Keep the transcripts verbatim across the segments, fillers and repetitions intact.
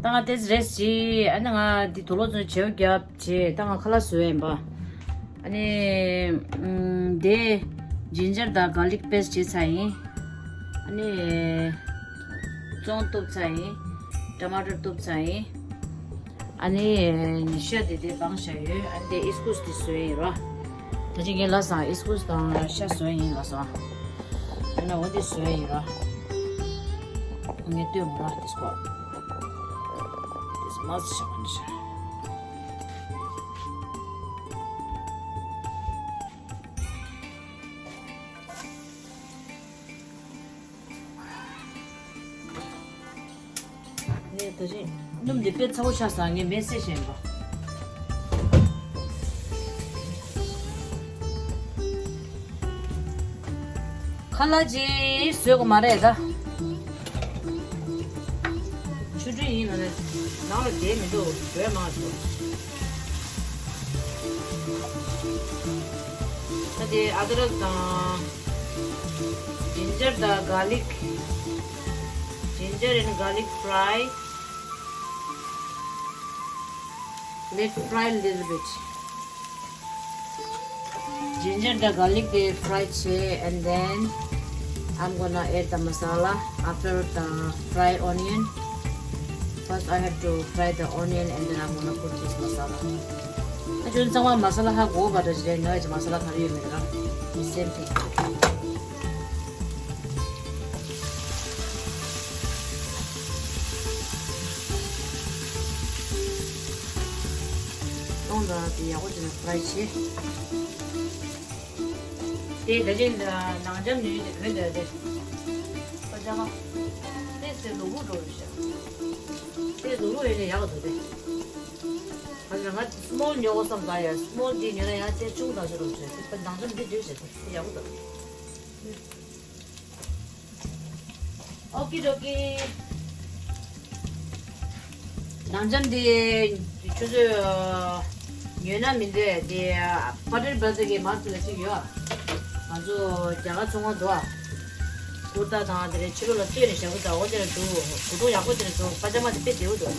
ད་ང་ཏེས་རེས་ཅི་ཨ་ནི་ང་འདི་དུ་ལོ་ཚོ་བྱེའུ་རྒྱབ་བྱེད་ད་ང་ཁ་ལག་བཟོས་ཡིན་པ། ཨ་ནི་ཨམ་དེ་ཇིན་ཇར་དང་གར་ལིག་པེ་སི་བྱས་ཚར་ཡིན། ཨ་ནི་ཙོང་གཏུབ་ཚར་ཡིན། ཊ་མ་ཊར་གཏུབ་ཚར་ཡིན། ཨ་ནི་ཤ་དེ་དེ་སྦངས་བཞག་ཡོད། ཨ་ནི་དེ་ཨིས་ཀུས་དེ་བཟོས་ཡིན་རོ། ད་ཅི་ངས་ལ་སང་ཨིས་ཀུས་དང་ཤ་བཟོས་ཡིན་ལ་སང་། ཨ་ན་འོ་དེ་བཟོས་ཡིན་རོ། ངས་ལྟོས་མོ་ར་དེ་སྐོར། དེ་མ་ཟ་ཤ་མ་ཤ། ངས་ད་ཅི་སྣུམ་འདི་དཔེ་ཚ་བོ་ཆགས་སོང་། ངས་མེད་བསྲེས་བཞིན་པ། ཁ་ལག་ཅིག་བཟོས་དགོས་མ་རེད་ད། ཆུ་སྤྲིན་ཡིན་ལ་ནས་ནང་ལ་བསྡད་མི་འདུག་བྲོས་མ་འདུག་ད་དེ་ཨ་དྲག་དང་ཇིན་ཇར་དང་གར་ལིག་ཇིན་ཇར་ཨེན་གར་ལིག་ཕ་རའི། Let fry little bit. Ginger དང་གར་ལིག་དེ་ཕ་རའི་བྱས། And then I'm gonna add the masala after the fry onion. First I have to fry the onion and then I'm gonna put this masala. ཨ་ཅོན་ཚང་མ་མ་ས་ལ་ཧ་གོ་བ་འདྲ་ཞིག་རེད། ང་ཡི་མ་ས་ལ་ག་རེ་ཡོད་མེད་ར། Same thing. ཏོང་ཏོ་དེ་ཡག་པོ་བྱས་ནས་ཕ་རའི་བྱེད། དེ་ད་ཅིང་ནང་འཇམ་ནུས་དེ་གོན་དེ་དེ། པ་ཅ་མ། དེ་ཚེ་ལུ་བུ་འགྲོ་རུ་ཤ། དེ་ལུ་བུ་ཡོད་ནས་ཡག་འདུག་དེ། ང་ང་སི་མོལ་ཉོ་གོ་བསམ་ད་ཡ། སི་མོལ་དེ་ཉོ་ན་ཡང་ཚེ་ཆུང་དང་ཤ་རུ་བྱས་དེ། པ་ནང་འཇམ་དེ་འདྲ་བྱས་དེ་ཡག་པོ་འདུག་ཨོ་ཀི་རོ་ཀི། ནང་འཇམ་དེ་ཁྱོད་ཚོས་ཉོས་ན་མི་འདོད་དེ། པ་ཊར་བྷ་ཛར་གྱི་མར་ཚུ་ལ་ཅིག་ཡོད། ང་ཚོ་རྒྱ་གར་ཚོང་ཁང་འདུག་ཨ། ཀུར་ཏ་དང་དེ་རེད། ཕྱི་ལོགས་ལ་སྤྲད་ནས་བཞག་གི་འདུག་འོ་དེ་ལ་འདུག་གོ་ཐོག་ཡག་པོ་དེ་ལ་འདུག་པ་ཇ་མ་དེ་དཔེ་བདེ་བོ་འདུག་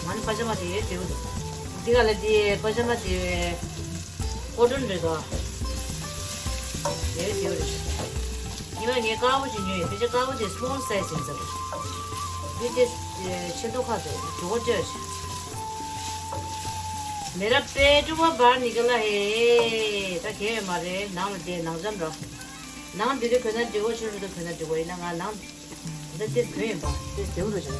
མ་ཎི་པ་ཇ་མ་དེ་ཡོད་བདེ་བོ་འདུག་འདི་ག་ལ་དེ་པ་ཇ་མ་དེ་ཀོ་ཊོན་རེད་དོ། ཡོད་བདེ་བོ་རེད། ཉི་མ་ངས་དཀར་པོ་ཞིག་ཉོས་ཡོད། ཕལ་ཆེར་དཀར་པོ་དེ་སི་མོལ་སའི་ཛི་ཡིན་ས་རེད། འདི་དེ་ཆེ་མདོག་ཁ་དེ་འགྲོ་གོ་ཅོ་ཞིག་མེ་ར་པེ་ཀྲུ་བ་བར་ནི་ག་ལ་ཧེ། ད་གས་ཡོད་མ་རེད། ནང་ལ་དེ་ནང་འཇམ་ར། ནང་འདི་དུས་གོན་ན་འགྲིག་གོ་ཕྱི་རུ་དུ་གོན་ན་འགྲིག་གོ་ཡིན་ན་ང་ནང་། ད་དེ་གོན་ཡིན་པ་དེ་དེའུ་རུ་བྱ་ཤ།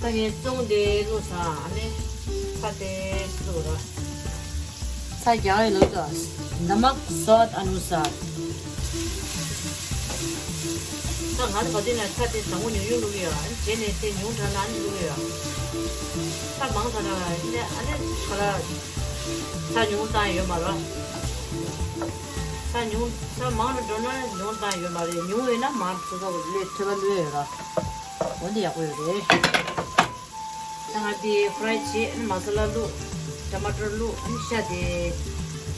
ད་ངས་བཙོང་དེ་བླུགས་ས་ཨ་ནི་ཚ་དེ་བླུགས་ར། ཚ་རྒྱག་ཡོད་ལོ་ཏོ། नमक स्वाद अनुसार། ད་ང་ཚོ་ག་དུས་ན་ཚ་དེ་བཟང་པོ་ཉུང་ཉུང་བླུགས་ཡོད། ཨ་ནི་རྗེས་ནས་དེ་ཉུང་དྲགས་ན་ཨ་ནི་བླུགས་ཡོད། ཚ་མང་དྲགས་ན་ཨ་ནི་ཨ་ནི་ག་ལ་ཚ་ཉུང་བཏང་ཡོད་མ་རེད། ཚ་ཉུང་ཚ་མང་རུ་འགྲོ་ན་ཉུང་བཏང་ཡོད་མ་རེད། ཉུང་ཡོད་ན་མང་དུ་ཚ་བ་ལས་ཐོད་པ་བླུགས་ཡོད་ར། འོན་ཏེ་ཡག་པོ་ཡོད་རེད། ད་ང་དེ་ཕ་རའི་བྱས། ཨ་ནི་མ་ས་ལ་བླུགས། ཊ་མ་ཊར་བླུགས། ཨ་ནི་ཤ་དེ་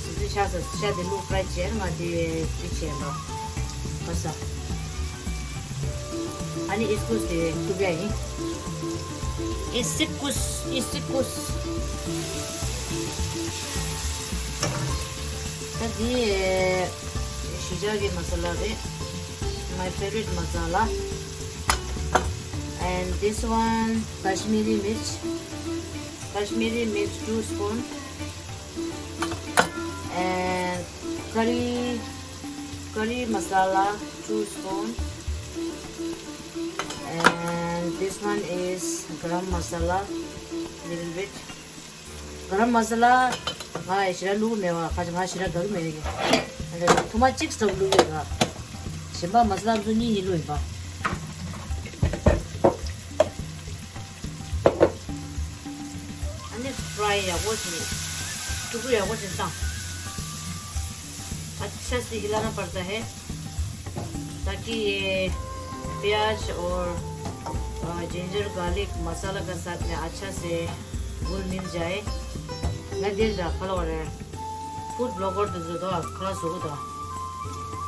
སི་སི་ཆགས་ས་ཤ་དེ་བླུགས་ཕ་རའི་བྱས། ཨ་ནི་ང་དེ་དེ་བྱས་ལ་ག་ས། ཨ་ནི་ཨིས་ཀུས་དེ་བླུགས་ཡ་ཡིན། ཨིས་ཀུས་ཨིས་ཀུས། ད་དེ་གཞིས་ཆགས་ཀྱི་མ་ས་ལ་རེད། My favorite masala. And this one, Kashmiri mirch. Kashmiri mirch, two spoon. And curry, curry masala, two spoon. And this one is garam masala, little bit. ག་རམ་མ་ས་ལ་ང་ཞེ་དྲག་བླུགས་མེད་པ། ཁ་ཅིག་ང་ཞེ་དྲག་དགའ་གི་མེད་གི། ཨ་ནི་ཐུར་མ་གཅིག་ཙམ་བླུགས་ཡོད་ར། གཞན་པ་མ་ས་ལ་ཚོ་གཉིས་གཉིས་བླུགས་ཡིན་པ། ཨ་ནི་ཕ་རའི་ཡག་པོ་ཞིག་ཕྲུ་གུ་ཡག་པོ་ཞིག་བཏང་། अच्छा से हिलाना पड़ता है। ताकि ये प्याज और, अ, जिंजर गार्लिक मसाला का साथ में अच्छा से घुल मिल जाए। मैं दिल रखा लो रे। फूड ब्लॉगर तो जो तो खड़ा सो तो।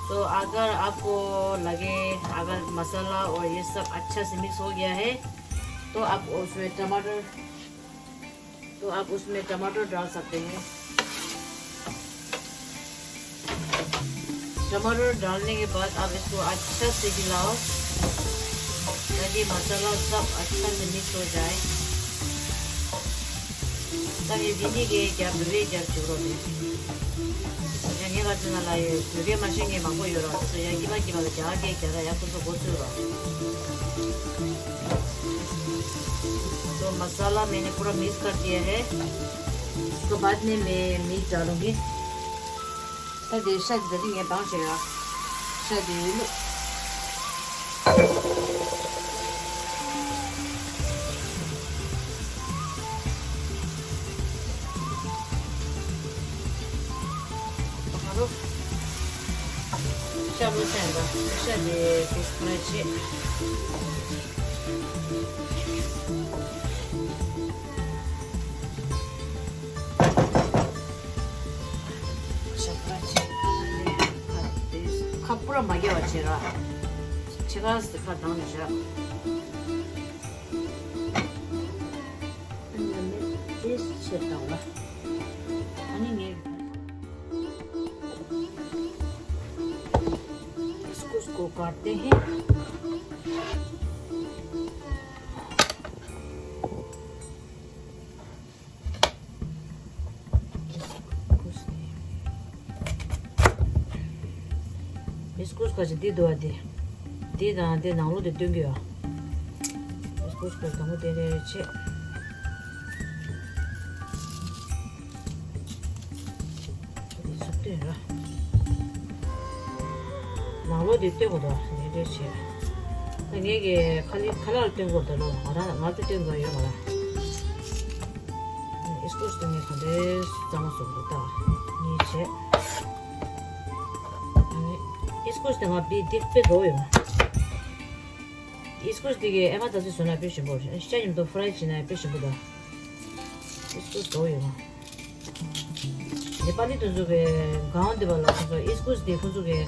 तो अगर आपको लगे, अगर मसाला और ये सब अच्छा से मिक्स हो गया है, तो आप उसमें टमाटर, तो आप उसमें टमाटर डाल सकते हैं। टमाटर डालने के बाद आप इसको अच्छा से हिलाओ, ताकि मसाला सब अच्छा से मिक्स हो जाए। ད་ངས་འདི་གཉིས་ཀའི་རྒྱབ་བོད་པའི་རྒྱབ་བྱུག་རོགས་དེ། ཡང་ངས་ལ་ཚོད་ན་ལ་ཡོད་བོད་པའི་མ་ཤེས་མཁན་མང་པོ་ཡོད་ར། སོ་ཡང་སྐྱིད་པ་སྐྱིད་པ་ལ་རྒྱ་གར་སྐད་རྒྱག་ད་ཡག་པོ་སོ་གོ་ཚོད་ར། तो मसाला मैंने पूरा मिक्स कर दिया है। इसको बाद में मैं मीट डालूंगी। ད་དེ་ཤ་དེ་ད་དེ་ངས་བང་བྱས་ཡ། ཤ་དེ་བླུགས། ཤ་བླུགས་ཚར་ཡིན་པ། ཤ་དེ་ཁོ་ཁོ་ན་བྱས། ཁ་པུ་ར་མ་རྒྱབ་པ་བྱེད་ར། ཕྱེད་ཀ་ཟེར་ཁ་གདང་ནས་བཞག་ཨ་ནི་ལ་མེད་དེ་ཕྱེད་བཏང་བ། ཨ་ནི་ངས་इसको इसको काटते हैं। इसको इसको འདི་འདུག་བ། འདི་འདི་དང་འདི་ནང་ལོགས་འདི་སྟོན་གྱི་ཡོད། इसको इसको དང་པོ་དེ་རེ་ཆེ། འདི་ཚུར་སྟོན་ར། ནང་ལོགས་འདི་སྟོན་དགོས་འདུག་བ། འདི་འདྲས་བྱས། ད་ངས་ཀྱི་ཁ་ལི་ཁ་ལག་སྟོན་དགོས་འདུག་ལོ། ང་རང་ང་ཚོ་སྟོན་དགོས་ཡོད་མ་ར། इसको इसको ངས་ག་འདྲས་གཙང་མ་བཟོ་དགོས་ད། གཉིས་བྱས། ཨ་ནི་इसको इसको དེ་ང་བི་འདི་དཔེ་འགྲོ་ཡོད་མ། इसको इसको འདི་གི་ཨེ་མ་ད་ཚོད་བཟོས་ན་དཔེ་ཞིམ་པོ་རེད། ཤ་མཉམ་དུ་ཕུ་རའི་བྱས་ན་དཔེ་ཞིམ་པོ་འདུག इसको इसको འགྲོ་ཡོད་མ། ནེ་པ་ལི་དེ་ཚོ་གི་གང་འདི་བ་ལ་ཁོ་ཚོ་इसको इसको དེ་ཁོ་ཚོ་གི་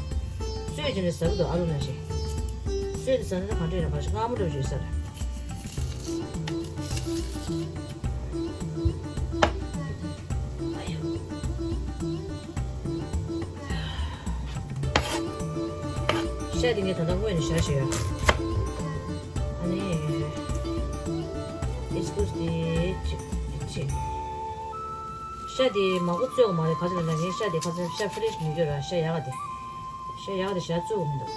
གསོས་ཀྱི་ནས་ཟ་གི་འདུག་ཨ་ལུ་ན་ཞིག་གསོས་དེ་ཟ་ན་ད་ག་འདྲས་རེད། བ་ཞིག་མངར་མོ་འདྲ་བ་ཞིག་ཟ་རེད། ཤ་དེ་ངས་ད་ལྟ་སྔོན་ནས་བཞག་བཞག་ཡོད། ཨ་ནི་इसको इसको དེ་ཅིག་ཅིག་ཤ་དེ་མང་པོ་བཙོས་པ་མ་རེད། ག་ཚོད་ལ་ན་ངས་ཤ་དེ་ཁ་སང་ཤ་ཕུ་རེ་ཤི་ཉོས་ཡོད་ར། ཤ་ཡག་ག་དེ། ཤ་ཡག་དེ་ཤ་བཙོས་པ་མི་འདུག་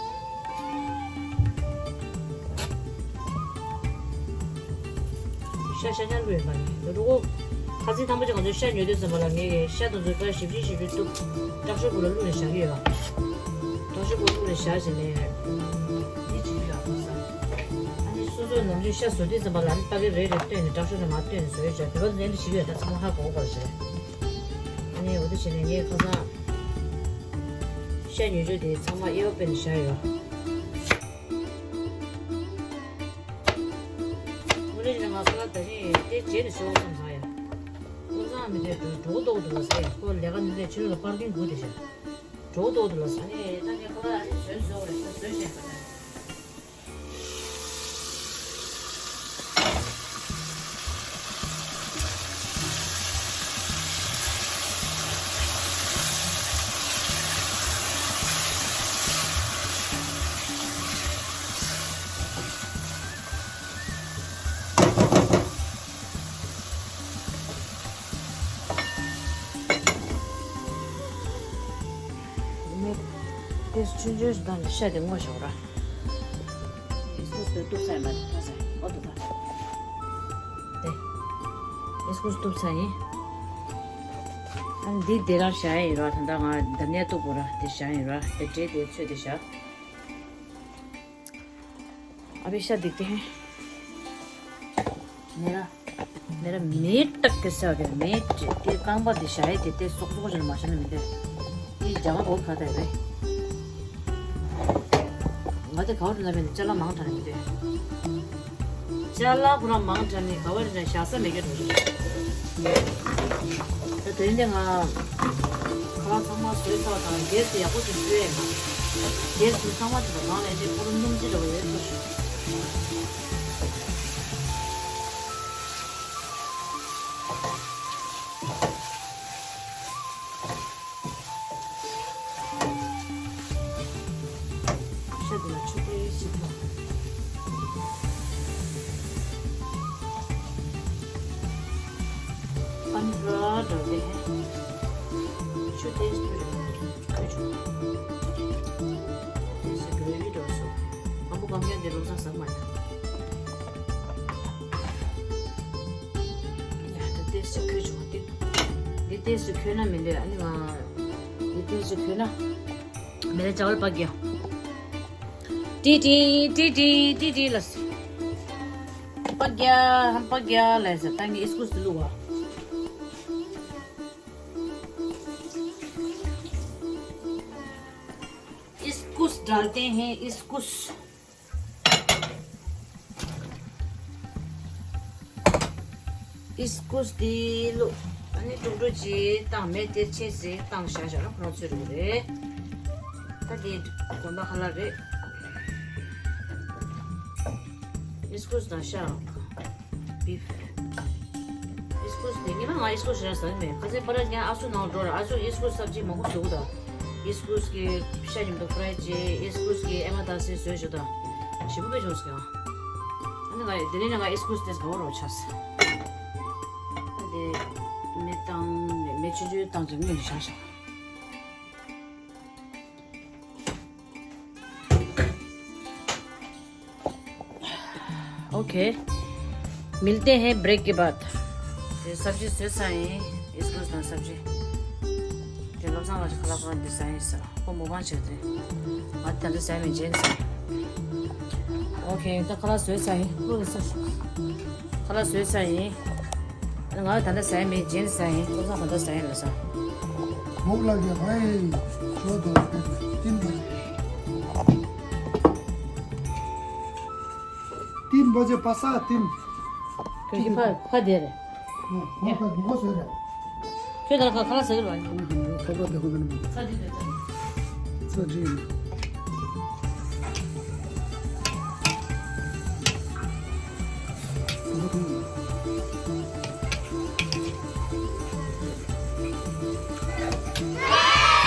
ཤ་ཤ་ཉར་དགོས་ཡིན་པ་ནི་རུ་གོ། ཁ་སང་དང་པོ་ཅིག་ང་ཚོས་ཤ་ཉོ་དུས་ཙམ་པ་ལ་ངས་ཤ་དང་ཚོས་པ་ཞིབ་ཅིང་ཞིབ་ཅིང་གཏུབ། དྲག་ཤུགས་སྒོ་ལ་བླུགས་ནས་བཞག་གི་ཡོད། དྲག་ཤུགས་སྒོ་བླུགས་ནས་བཞག་བྱས་ནས་འདི་བྱེད་ཀྱི་ཡོད་ཁ་སང་། ཨ་ནི་སོ་སོ་ནམ་རྒྱུན་ཤ་བཟོ་དུས་ཙམ་པ་ལ་ཨ་ནི་ཏག་ཏག་རེ་རེ་བཏོན་ནས་དྲག་ཤུགས་ནས་མར་བཏོན་ནས་བཟོ་ཡོད་ཅག་བོད་པ་ཚོ་འདི་འདྲ་བྱེད་ཀྱི་ཡོད། ད་ཚང་མ་ཧ་གོ་གོ་བ་བྱས། ཨ་ནི་འོ་དེ་བྱས་ནས་ངས་ཁ་སང་ཤ་ཉོ་ཆོག་དེ་ཚང་མ་དབྱེ་བ་སྤེལ་ནས་བཞག་ཡོད། དངོས་གནས་བྱས་ན་ང་ཚོ་ལ་ད་རིང་དེ་རྗེས་ནས་ཤོག་བསམ་ས་ཡ། ཁོ་ཚང་མི་དེ་འགྲོ་འགྲོ་ལྟོགས་འདུག་ལ་ཟེར། ཁོ་ལས་ཀ་འདི་ལས་ཕྱི་ལོགས་ལ་པར་ཀིང་དགོས་དེ་བྱ། འགྲོ་ལྟོགས་འདུག་ལ་ཟེར། ཨ་ནི་ད་ངས་ཁོ་ལ་ཨ་ནི་བཟོས་བཟོས་པ་རེད། ཁོ་བཟོས་བཞག་པ་རེད། ནས་དེ་ཆུང་ཆུང་ཞིག་བཏང་ནས་ཤ་དེ་བརྔོས་བཞག་ར། ཨིས་ཀུ་སི་དེ་གཏུབ་ཚར་ཡིན་པ་དེ་མཐོང་ས་ཡིན། འོ་དེ་ད། དེ། ཨིས་ཀུ་སི་གཏུབ་ཚར་ཡིན། ཨ་ནི་འདི་དེ་རང་བཞག་ཡིན་ར། ད་ལྟ་ང་འདམ་ནས་གཏུབ་དགོས་ར། དེ་བཞག་ཡིན་ར། དེ་འབྲས་དེ་ཚོས་དེ་བཞག अभी शादी के हैं। मेरा, मेरा मेट तक कैसे हो गया? मेट के काम पर दिशा है, तेरे सोच सोच में माशा नहीं मिलते। ये जगह बहुत खाता है भाई। मैं तो खाओ ना, मैंने चला मांग था नहीं मिलते। ཅ་ལག་ཁོ་རང་མང་དྲགས་ནས་ག་བ་རེ་ན་བཞག་ས་མེད་ཀྱི་འགྲོ་རེད། ད་དེ་ནས་ང་ཁ་ལག་ཚང་མ་བཟོས་ཚར་དང་གེ་སི་ཡག་པོ་ཞིག་བཟོས་ཡིན་ན། གེ་སི་ཚང་མ་དེ་ལ་ནང་ལ་ཡང་ཅིག་ཁོ་རང་སྣུམ་ཅི་ ཨ་ནི་ར་འདྲ་དེ་ཧེ། ཆུ་དེ་སུ་རེད། ཁོས་ཆུ། དེ་སུ་འགྲོ་ཡི་འགྲོ་སོ། ཨ་མོ་གང་ཡང་དེ་རོ་ས་ཟ་མ་ཡ། ཡ་ད་དེ་སུ་ཁོས་ཆུ་དེ། དེ་དེ་སུ་ཁོས་ན་མི་འདོད། ཨ་ནི་ང་། དེ་དེ་སུ་ཁོས་ན། མི་ལ་ཅ་བལ་པ་གི། ཏི་ཏི་ཏི་ཏི་ཏི་ཏི་ལ་སི། पक गया, हम पक गया, ले सकता है, इसको स्लो हुआ। इसकुस डालते हैं, इसकुस। इसकुस དེ་ལོ། ཨ་ནི་དཀྲུག་དཀྲུག་ཅིག་བཏང་། མེ་དེ་ཆེ་སེ་བཏང་བཞག་བཞག་ན་ཁོ་རང་ཚོས་རུང་རེད། ད་དེ་དགོན་པ་ཁ་ལག་རེད། इसकुस དང་ཤ། ཝིབ། इसकुस དེ་ཉི་མ་ང་इसकुस ཞེ་དྲག་ཟ་གི་མེད། ཁ་སང་པ་ར་ཉ་ཨ་སུ་ནང་འགྲོ་ར། ཨ་སུ་इसकुस सब्जी མང་པོ་བཟོ་གི་འདུག། इसकुस གི་ཤ་ཉིམ་དུ་ཕ་རའི་བྱས། इसकुस གི་ཨེ་མ་ད་སེ་བཟོས་བཞག་འདུག། ཞིམ་པོ་དཔེ་བྱུང་སོང་། ཨ་ནི་ང་དེ་ནས་ང་इसकुस དེ་ག་བོ་རོ་ཆགས། ཨ་དེ་མེ་བཏང་། མེ་ཆུང་ཆུང་བཏང་ཅིག་མེ་ཞག་ཞག། ओके। मिलते हैं ब्रेक के बाद। དེ་སབ་ཇི་བཟོས་ཚར་ཡིན། इसकुस དང་སབ་ཇི། དེ་བློ་བཟང་ལགས་ཀྱི་ཁ་ལག་ཁོ་རང་འདི་ཟ་ཡིན་ཟེར། ཁོ་མུག་པང་བྱས་ཏེ། ང་ད་ལྟ་ཟ་མེད་རྗེས་ཟ་ཡིན། ཨོ་ཁེ། ད་ཁ་ལག་བཟོས་ཚར་ཡིན། ཁ་ལག་བཟོས་ཚར་ཡིན། ང་ད་ལྟ་ཟ་ཡིན་མེད། རྗེས་ཟ་ཡིན། བློ་བཟང་ད་ལྟ་ཟ་ཡིན་ལ་ཟ། भूख लग गया भाई। छोड़ दो। तीन बजे। तीन बजे पासा तीन। क्योंकि फा फा दे रहे। हाँ, फा फा बहुत सही है। क्यों तरह का खाना सही रहा है? फा फा देखो मैंने। सही दे दे। सही।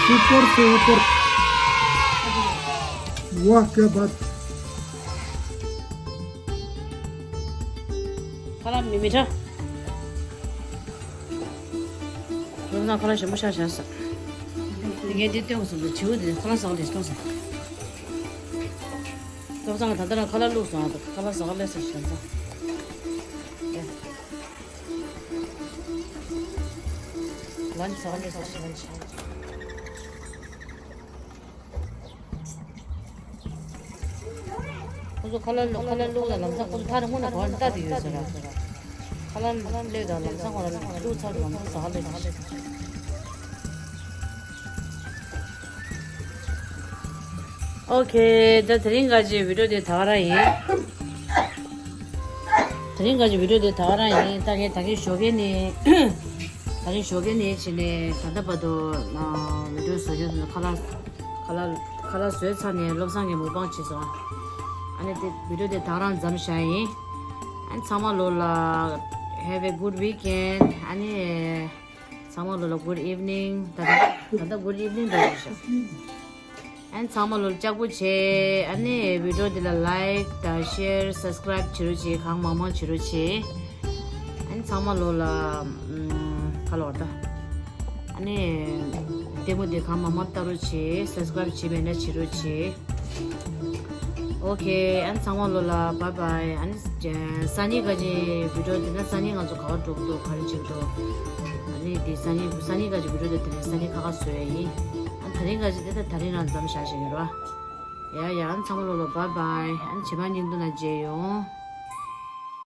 सुपर से ऊपर। वाह क्या बात। ཁ་ལག་མི་མི་འདྲ། བློ་བཟང་ཁ་ལག་ཞིམ་པོ་ཤ་ཤ་ཟ། དེ་ངས་འདི་སྟོན་དགོས་སོང་། བྱིའུ་དེ་ཁ་ལག་ཟ་བ་ལས་སྟོན་ཟ། བློ་བཟང་ད་ལྟ་རང་ཁ་ལག་བླུགས་སོང་། ཨ་ད་ཁ་ལག་ཟ་ག་སླེབས་ཟེར་བྱས་ཙང་། ཨེ། ལན་ཟ་ག་སླེབས་ཟེར་བྱས་ཙང་། ཁོ་ཚོ་ཁ་ལག་ཁ་ལག་བླུགས་ལ་ལམ་སང་ཁོ་ཚོ་ཐག་རིང་པོ་ནས་གོ་བ་ལྟ་དུ་ཡོད་ཟེར་ར། ཁ་ལག་སླེབས་དང་ལམ་སང་ཁོ་རང་བླུགས་ཚར་དུ་ལམ་སང་ཟ་ག་སླེབས་ཟེར། ཨོ་ཁེ། ད་དེ་རིང་ག་ཅིག་བི་ཌིའོ་དེ་ད་ག་རང་ཡིན། དེ་རིང་ག་ཅིག་བི་ཌིའོ་དེ་ད་ག་རང་ཡིན། ད་ངས་ད་གིན་ཞོགས་ཀས་ནས། ད་རིང་ཞོགས་ཀས་ནས་བྱས་ནས་ད་ལྟ་བར་དུ་ཨ་བི་ཌིའོ་བཟོ་བྱས་ཁ་ལག་ཁ་ལག་ཁ་ལག་བཟོས་ཚར་ནས་བློ་བཟང་གིས་མུག་པང་བྱས་སོང་། ཨ་ནི་དེ་བི་ཌིའོ་དེ་ད་ག་རང་མཚམས་བཞག་ཡིན། ཨ་ནི་ཚང་མ་ལོ་ལ་have a good weekend། ཨ་ནི་ཚང་མ་ལོ་ལ་good evening། ད་ལྟ་ད་ལྟ་good evening་འདྲ་བྱས་ཤག། ཨ་ནི་ཚང་མ་ལོ་ལ་ལྕགས་པོ་བྱེད། ཨ་ནི་བི་ཌིའོ་འདི་ལ་like་དང་share་subscribe་བྱེད་རོགས་བྱེད། གང་མང་མང་བྱེད་རོགས་བྱེད། ཨ་ནི་ཚང་མ་ལོ་ལ་ཨམ་ཁ་ལོ་ད། ཨ་ནི་ལྟད་མོ་འདི་གང་མང་མང་ལྟ་རོགས་བྱེད། subscribe་བྱེད་མེད་ན་བྱེད་རོགས་བྱེད། ཨོ་ཁེ། ཨ་ནི་ཚང་མ་ལོ་ལ་bye bye། ཨ་ནི་སང་ཉིན་ག་ཅིག་བི་ཌིའོ་འདི་ན་སང་ཉིན་ང་ཚོ་ག་བར་འགྲོ་གི་འདུག་ག་རེ་བྱེད་ཀྱི་འདུག་ཨ་ནི་འདི་སང་ཉིན་སང་ཉིན་ག་ཅིག་བི་ཌིའོ་འདི་དེ་རིང་སང་ཉིན་ཁ་ཁ་བཟོ་ཡ་ཡིན། ཨ་ནི་དེ་རིང་ག་ཅིག་དེ་ད་དེ་རིང་རང་མཚམས་བཞག་བཞག་ཡོད་ར། ཡ་ཡ། ཨ་ནི་ཚང་མ་ལོ་ལ་bye bye། ཨ་ནི་རྗེས་མ་བརྙན་ཐུང་ནང་མཇལ་ཡོང་།